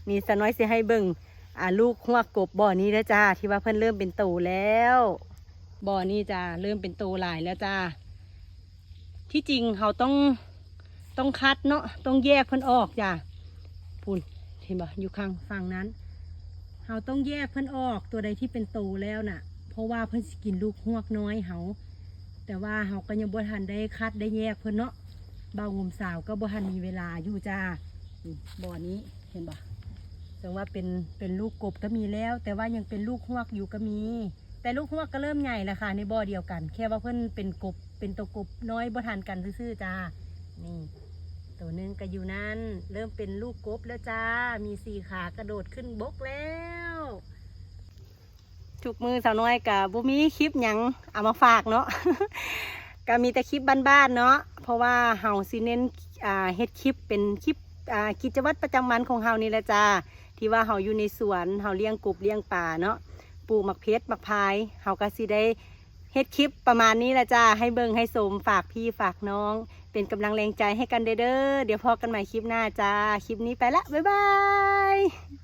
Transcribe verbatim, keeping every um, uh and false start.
นี่สาวน้อยสิให้เบิ่ง อ่า ลูกฮวกกบบ่อนี้แล้วจ้า ที่ว่าเพิ่นเริ่มเป็นโตแล้ว บ่อนี้จ้า เริ่มเป็นโตหลายแล้วจ้า ที่จริงเขาต้อง ต้องคัดเนาะ ต้องแยกเพิ่นออกจ้า พู้น เห็นบ่ อยู่ข้างฝั่งนั้น เขาต้องแยกเพิ่นออก ตัวใดที่เป็นโตแล้วน่ะ เพราะว่าเพิ่นสิกินลูกฮวกน้อยเขา แต่ว่าเขาก็ยังบ่ทันได้คัดได้แยกเพิ่นเนาะ บ่าวงมสาวก็บ่ทันมีเวลาอยู่จ้า นี่ บ่อนี้ เห็นบ่ จั่งว่าเป็น เป็นลูกกบก็มีแล้ว แต่ว่ายังเป็นลูกฮวกอยู่ก็มี แต่ลูกฮวกก็เริ่มใหญ่แล้วค่ะ ในบ่อเดียวกัน แค่ว่าเพิ่นเป็นกบ เป็นตัวกบน้อยบ่ทันกันซื่อๆจ้า นี่ ตัวหนึ่งก็อยู่นั่น เริ่มเป็นลูกกบแล้วจ้า มีสี่ขากระโดดขึ้นบกแล้ว ทุกมื้อสาวน้อยก็บ่มีคลิปหยังเอามาฝากเนาะ ก็มีแต่คลิปบ้านๆเนาะ เพราะว่าเฮาสิเน้น อ่า เฮ็ดคลิปเป็นคลิป อ่า กิจวัตรประจำวันของเฮานี่แหละจ้า ที่ว่าเฮาอยู่ในสวน เฮาเลี้ยงกบเลี้ยงปลาเนาะ ปลูกหมากเพชรหมากพาย เฮาก็สิได้เฮ็ดคลิปประมาณนี้แหละจ้า ให้เบิ่งให้ชม ฝากพี่ฝากน้อง เป็นกำลังแรงใจให้กันเด้อ เดี๋ยวพ้อกันใหม่คลิปหน้าจ้า คลิปนี้ไปละ บ๊ายบาย